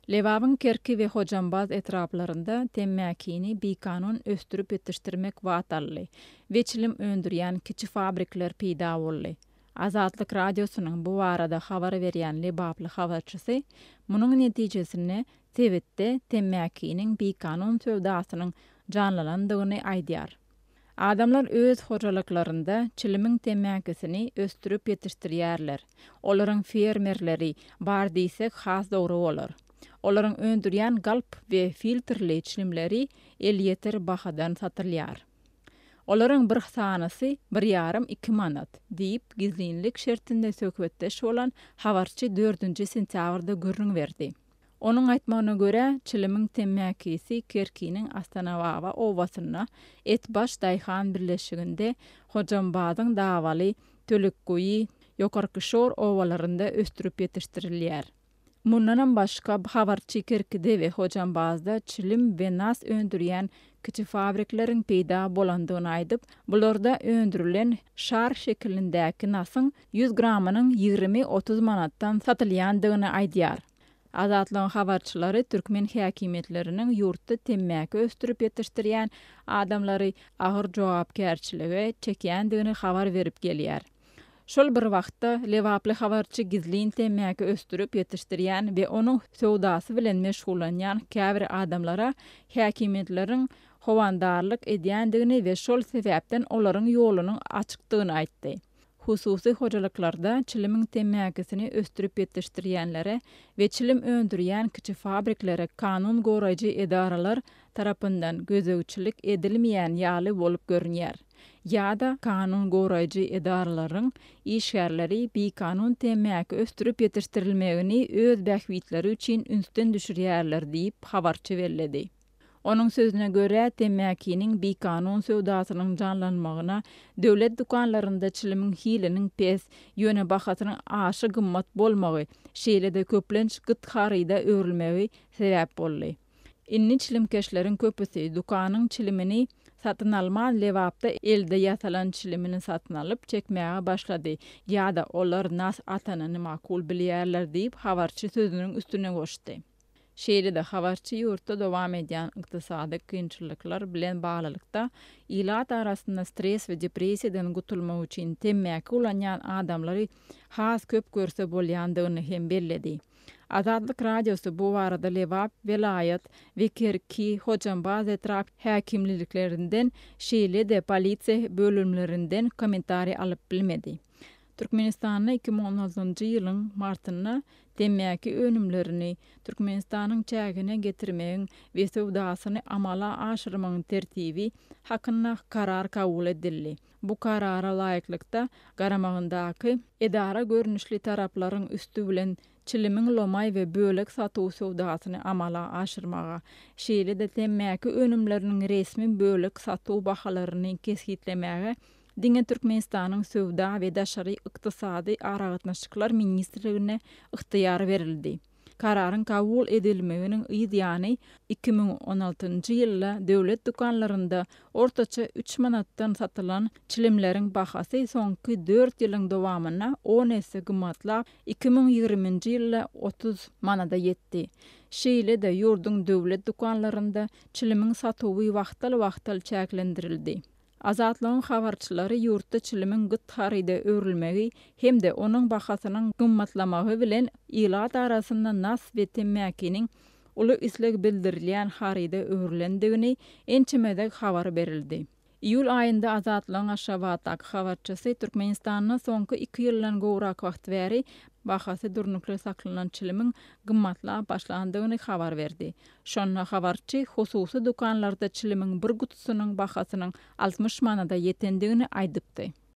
Lebabyň Kerki we Hojambaz etraplarynda temmäkini bikanun ösdürip ýetişdirmek bat aldy we çilim öndürýän kiçi fabrikler peýda boldy. Azatlyk Radiosynyň bu barada habar berýän lebaply habarçysy munuň netijesinde sebitde temmäkiniň bikanun söwdasynyň janlanandygyny aýdýar. Adamlar öz hojalyklarynda çilimiň temmäkisini ösdürip ýetişdirýärler. Olaryň fermerleri bar diýsek has dogry bolar. Olaryň öndürýän galp we filtrli çilimleri elýeter bahadan satylýar. Olaryň bir sanysy bir ýarym-iki manat, diýip, gizlinlik şertinde söhbetdeş bolan habarçy dördünji sentýabrda gürrüň berdi. Onuň aýtmagyna görä, çilimiň temmäkisi Kerkiniň Astanababa obasynda, Etbaş daýhan birleşiginde, Hojambazyň Dawaly, Tölekguýy, Ýokarkyşor obalarynda ösdürip ýetişdirilýär. Mundanam başga, habarçy Kerkide we Hojambazda çilim we nas öndürýän kiçi fabrikleriň peýda bolandygyny aýdyp, bularda öndürilen şar şekilindäki nasyň 100 gramynyň 20-30 manatdan satylýandygyny aýdýar. Azatlygyň habarçylary türkmen häkimiýetleriniň ýurtda temmäki ösdürip ýetişdirýän adamlary agyr jogapkärçilige çekýändigini habar berip gelýär. Şol bir wagtda, lebaply habarçy gizlin temmäki ösdürip ýetişdirýän we onuň söwdasy bilen meşgullanýan käbir adamlara häkimiýetleriň howandarlyk edýändigini we şol sebäpden olaryň ýolunyň açykdygyny aýtdy. Hususy hojalyklarda çilimiň temmäkisini ösdürip ýetişdirýänlere we çilim öndürýän kiçi fabriklere kanun goraýjy edaralar tarapyndan gözegçilik edilmeýän ýaly bolup görünýär. Ýa-da kanun goraýjy edaralaryň işgärleri bikanun temmäki ösdürip ýetişdirilmegini öz bähbitleri üçin ünsden düşürýärler diýip, habarçy belledi. Onuň sözüne görä, temmäkiniň bikanun söwdasynyň janlanmagyna döwlet dükanlarynda çilimiň hiliniň pes, ýöne bahasynyň aşa gymmat bolmagy, şeýle-de köplenç gyt haryda öwrülmegi sebäp boldy. Indi çilimkeşleriň köpüsi dükanyň çilimini satyn alman, Lebapda elde ýasalan çilimini satyn alyp, çekmäge başlady ýa-da olar nas atanyny makul bilýärler diýip, habarçy sözüniň üstüne goşdy. Şeýle-de, habarçy ýurtda dowam edýän ykdysady kynçylyklar bilen baglylykda, ilat arasynda stres we depressiýadan gutulmak üçin temmäki ulanýan adamlary has köp görse bolýandygyny hem belledi. Azatlyk Radiosy bu barada Lebap welaýat we Kerki, Hojambaz etrap häkimliliklerinden, şeýle-de polisiýa bölümlerinden kommentariý alyp bilmedi. Türkmenistanda 2016-njy ýylyň martynda temmäki önümlerini Türkmenistanyň çägine getirmegiň we söwdasyny amala aşyrmagyň tertibi hakynda karar kabul edildi. Bu karara laýyklykda, garamagyndaky edara görnüşli taraplaryň üsti bilen çilimiň lomaý we bölek satuw söwdasyny amala aşyrmaga, şeýle-de temmäki önümleriniň resmi bölek satuw bahalaryny kesgitlemäge diňe Türkmenistanyň Söwda we daşary ykdysady aragatnaşyklar ministrligine ygtyýar berildi. Kararyň kabul edilmeginiň yz ýany, 2016-njy ýylda döwlet dükanlarynda ortaça üç manatdan satylan çilimleriň bahasy soňky dört ýylyň dowamynda on esse gymmatlap, 2020-nji ýylda 30 manada ýetdi. Şeýle-de, ýurduň döwlet dükanlarynda çilimiň satuwy wagtal-wagtal çäklendirildi. Azatlygyň habarçylary ýurtda çilimiň gyt haryda öwrülmegi hem-de onuň bahasynyň gymmatlamagy bilen ilat arasynda nas we temmäkiniň uly isleg bildirilýän haryda öwrülendigini ençeme gezek habar berildi. Iýul aýynda Azatlygyň Aşgabatdaky habarçysy Türkmenistanda soňky iki ýyldan gowrak wagt bäri bahasy durnukly saklanan çilimiň gymmatlap başlandygyny habar berdi. Şonda habarçy hususy dükanlarda çilimiň bir gutusynyň bahasynyň 60 manada ýetendigini aýdypdy.